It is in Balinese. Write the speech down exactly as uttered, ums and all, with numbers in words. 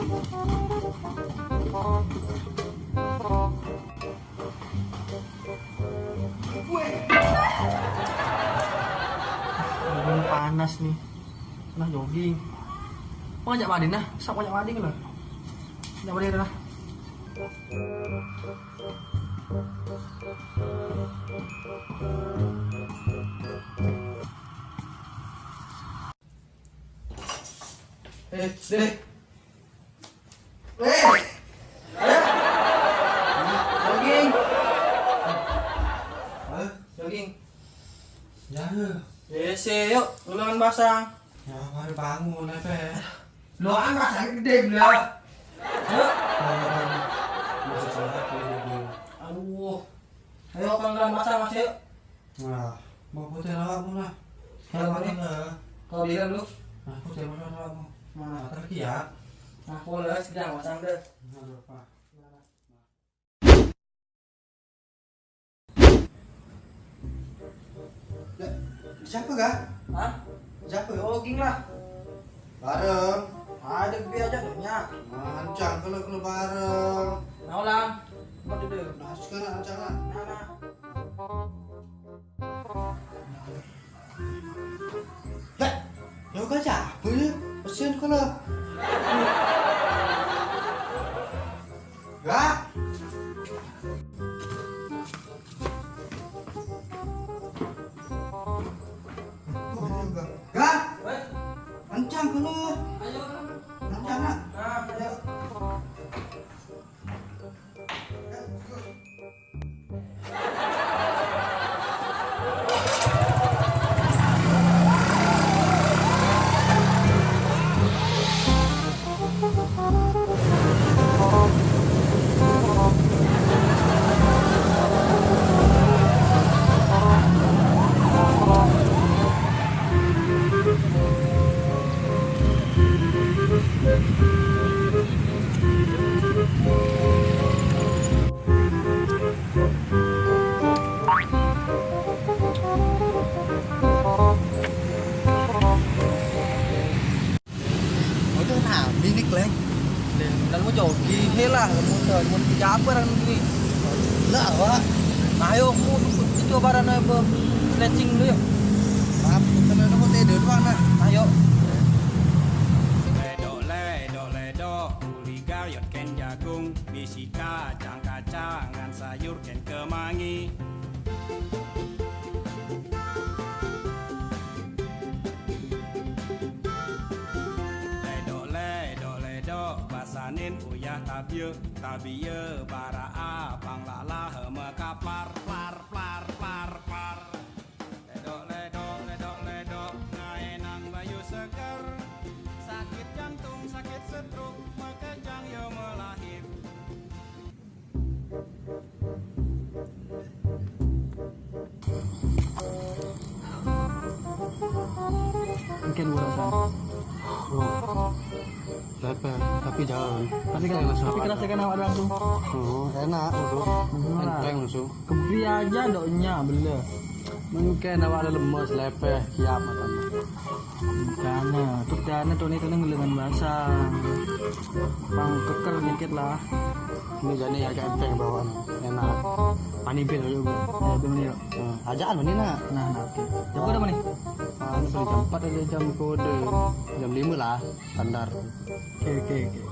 Aduh, panas nih. Nah, jogging. Mau ngajak mandi nah, sok ngajak mandi lah. Ngajak mandi lah. Eh, deh. Eh. Jogging. Hah? Jogging. Ya. Eh, sih, yuk, ulangan basang. Ya, baru bangun apa ya? Lo kan basang gede belah. Hah? Masuk sholat, ya, jogging. Aduh. Ayo, ulangan basang, Mas, yuk. Nah, mau putih awakmu nah. Kalau mana? Nah, kau bilang lu. Nah, putih mana awakmu? Mana? Nah, terkiat. Nah, aku lah sedang pasang deh. Nah, lupa. Lah, siapa kah? Hah? Siapa? Jogging lah. Bareng. Ada bi aja nya. Mancang kalau kalau bareng. Nah, ulang. Mau duduk. Nah, sekarang mancang lah. Nah, nah. Lah, yoga siapa ya? Kasihan kalau. Gak. Gak. Kencang kalau. Kencang, nak. Udah nah, bini kleng. Lalu mau jogging, hei lah, mau tuh, mau kerja apa orang ini? Lah, Wak. Ayo, aku itu barang apa? Stretching dulu yuk. Maaf, kita udah mau tidur doang nah. Ayo. Ledok, ledok, ledok, kuli gayot ken jagung, bisi kacang-kacangan, sayur ken kemangi. Ledok, ledok, ledok, basanin uyah tabia, tabia bara abang lalah mekapar, par, par, par, par. Ledok, ledok, ledok, ledok, ngaenang bayu seger. Sakit jantung, sakit stroke, makejang yo melahir. Mungkin urusan. Oh. Lepeh, tapi jangan. Tapi kalau, tapi kerasa kan awak dalam tu. Oh, enak, udah. Hmm, enteng langsung. Kebri aja doknya, bela. Mungkin awak ada lemes, lepeh, kiam atau. Dana, tu dana tu ni kena ngelengan basah. Pang keker dikit lah. Ini jadi agak enteng bawaan. Enak. Panipin dulu. Ya, tu ni. Nah, ajaan ni nak. Nah, nah, okey. Jam berapa ni? Ah, ni jam empat ada jam kode. Jam lima lah, standar. Okey, okey, okey.